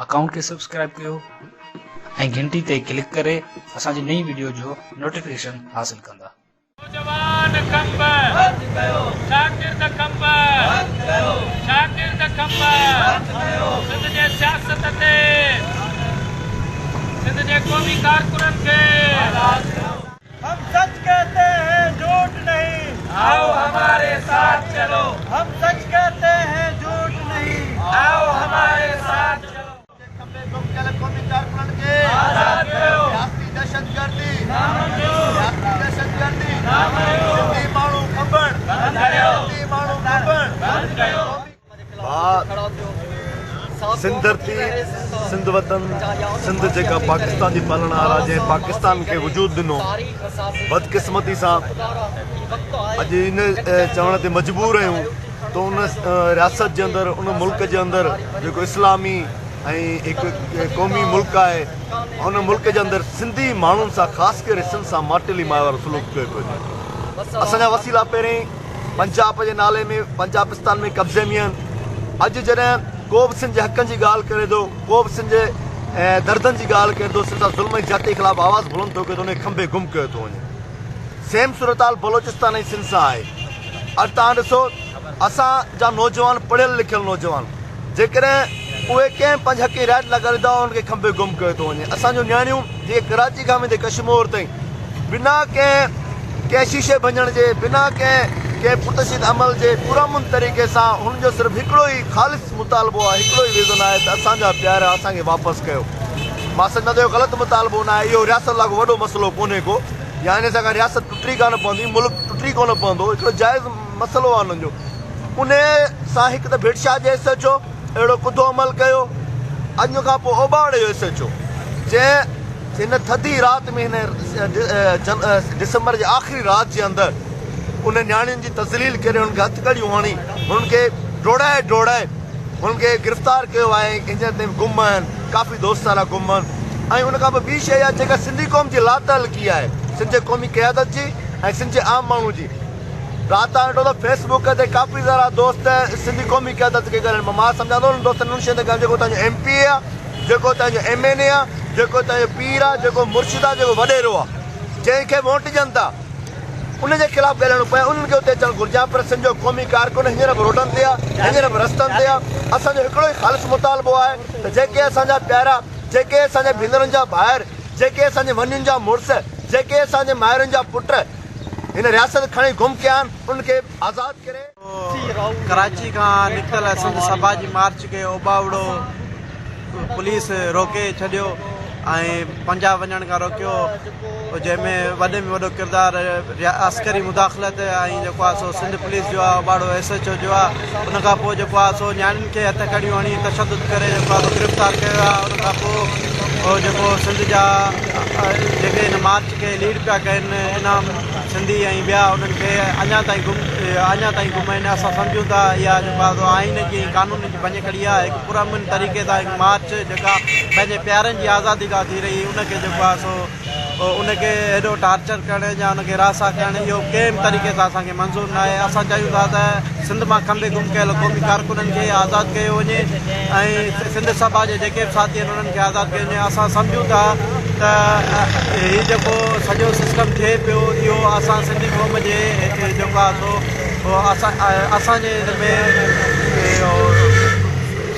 Account کي subscribe ڪيو ۽ گهنٽي تي ڪلڪ ڪري اسان جي نئين وڊيو جو نوٽيفڪيشن حاصل ڪندا. نوجوان کنڀ بند ڪيو شاگرد کنڀ بند ڪيو شاگرد کنڀ بند ڪيو سنڌ جي سياست تي سنڌ جي قومي ڪارڪنن کي آزاد ڪيو. هم سچ ڪهتي هين جهوٽ نهين. آئو هماري ساٿ چلو. هم سچ ڪهتي هين جهوٽ نهين. آئو هماري ساٿ چلو. جي کنڀي گم ڪيل قومي ڪارڪنن کي آزاد ڪيو. رياستي دهشتگردي نامنظور. رياستي دهشتگردي نامنظور. سنڌي ماڻهو کنڀڻ بند ڪيو. سنڌي ماڻهو کنڀڻ بند ڪيو. ڀاء سنڌ ڌرتي سنڌ وطن سنڌ جيڪا پاڪستان جي پالڻهار آ جنهن پاڪستان کي وجود ڏنو بدقسمتي سان اڄ ان چوڻ تي مجبور آهيون ته ان رياست جي اندر ان ملڪ جي اندر جيڪو اسلامي ۽ هڪ قومي ملڪ آهي ان ملڪ جي اندر سنڌي ماڻهن سان خاص ڪري سنڌ سان ماٽيلي ماء وارو سلوڪ ڪيو پيو وڃي اسان جا وسيلا پهرين پنجاب جي نالي ۾ پنجابستان ۾ قبضي ۾ آهن اڄ جڏهن ڪو به سنڌ جي حقن جي ڳالهه ڪري ٿو ڪو به سنڌ جي دردن جي ڳالهه ڪري ٿو سنڌ سان ظلم ۽ زيادتي خلاف آواز بلند ٿو ڪري ته ان کي کنڀي گم ڪيو ٿو وڃي سيم صورتحال بلوچستان ۽ سنڌ سان آهي اڄ تان ڏسو اسان جا نوجوان پڙهيل لکيل نوجوان جيڪڏهن اهي ڪنهن پنهنجي حق ۽ رائٽ لاء ڳالهيون ٿا انهن کي کنڀي گم ڪيو ٿو وڃي اسان جون نياڻيون جيڪي ڪراچي کان ويندي ڪشمور تائين بنا ڪنهن ڪنهن شيشي ڀڃڻ جي، بنا ڪنهن ڪنهن پرتشدد عمل جي پرامن طريقي سان هنن جو صرف هڪڙو ئي خالص مطالبو آهي، هڪڙو ئي ويزن آهي ته اسان جا پيارا اسان کي واپس ڪيو. مان سمجهان ٿو اهو غلط مطالبو نه آهي، اهو رياست لاء ڪو وڏو مسئلو ڪونهي ڪو يا ان سان ڪا رياست ٽٽي ڪانه پوندي، ملڪ ٽٽي ڪونه پوندو، هڪڙو جائز مسئلو آهي انهن جو. انهي سان هڪ ته ڀٽ شاهه جي ايس ايڇ او اهڙو ڪڌو عمل ڪيو، اڄ کان پوء اوٻاوڙي جو ايس ايڇ او جنهن هن ٿڌي رات ۾ هن ڊسمبر جي آخري رات جي اندر انهن نياڻين جي تذليل ڪري انهن کي هٿڪڙيون هڻي انهن کي ڊوڙائي ڊوڙائي انهن کي گرفتار ڪيو آهي ۽ هينئر تائين گم آهن ڪافي دوست سارا گم آهن ۽ ان کان پوء ٻي شيء اها جيڪا سنڌي قوم جي لاتعلقي آهي سنڌ جي قومي قيادت جي ۽ سنڌ جي عام ماڻهو جي رات آء ڏٺو ته فيس بڪ تي ڪافي سارا دوست سنڌي قومي قيادت کي ڳالهائين مان سمجهان ٿو انهن دوستن انهن شين تي ڳالهايو جيڪو توهان جو ايم پي اي آهي جيڪو تنهنجو ايم اين اي آ، جيڪو تنهنجو پير آ، جيڪو مرشد آ، جيڪو وڏيرو آ، جنهن کي ووٽ ڏين ٿا، ان جي خلاف ڳالهائڻو پئي، انهن کي اتي اچڻ گهرجي ها، پر سنڌ جو قومي ڪارڪن هينئر به روڊن تي آ، هينئر به رستن تي آ، اسان جو هڪڙو ئي خالص مطالبو آهي ته جيڪي اسان جا پيارا، جيڪي اسان جي ڀينرن جا ڀائر، جيڪي اسان جي ونين جا مڙس، جيڪي اسان جي مائرن جا پٽ هن رياست کڻي گم ڪيا آهن، انهن کي آزاد ڪري. ڪراچي کان نڪتل سنڌ سڀا جي مارچ کي اوٻاوڙو پوليس روڪي ڇڏيو ۽ پنجاب وڃڻ کان روڪيو جنهن ۾ وڏي ۾ وڏو ڪردار عسڪري مداخلت ۽ جيڪو آهي سو سنڌ پوليس جو آهي اوٻاڙو ايس ايڇ او جو آهي ان کان پوء جيڪو آهي سو نياڻين کي هٿ ڪڙيون هڻي تشدد ڪري جيڪو آهي سو گرفتار ڪيو ويو آهي ان کان پوء جيڪو سنڌ جا جيڪي هن مارچ کي ليڊ پيا ڪن انعام سنڌي ۽ ٻيا انهن کي اڃا تائين گم اڃا تائين گم آهن اسان سمجهون ٿا اها جيڪو آهي سو آئين جي ۽ قانون جي ڀڃڪڙي آهي هڪ پرامن طريقي سان هڪ مارچ جيڪا پنهنجي پيارن جي آزادي لاء ٿي رهي ان کي جيڪو آهي سو ان کي ايڏو ٽارچر ڪرڻ يا ان کي راسا ڪرڻ اهو ڪنهن به طريقي سان اسان کي منظور نه آهي اسان چاهيون ٿا ته سنڌ مان کنڀي گم ڪيل قومي ڪارڪنن کي آزاد ڪيو وڃي ۽ سنڌ سڀا جي جيڪي به ساٿي آهن انهن کي آزاد ڪيو وڃي اسان سمجهون ٿا ته هي جيڪو سڄو سسٽم ٿئي پيو اهو اسان سنڌي قوم جي جيڪو آهي سو اسان اسان جي هن ۾ اهو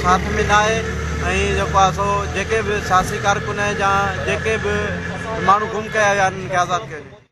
ساٿ ۾ نه آهي ۽ جيڪو آهي سو جيڪي به سياسي ڪارڪن يا جيڪي به ماڻهو گم ڪيا ويا آهن انهن کي آزاد ڪيو وڃي.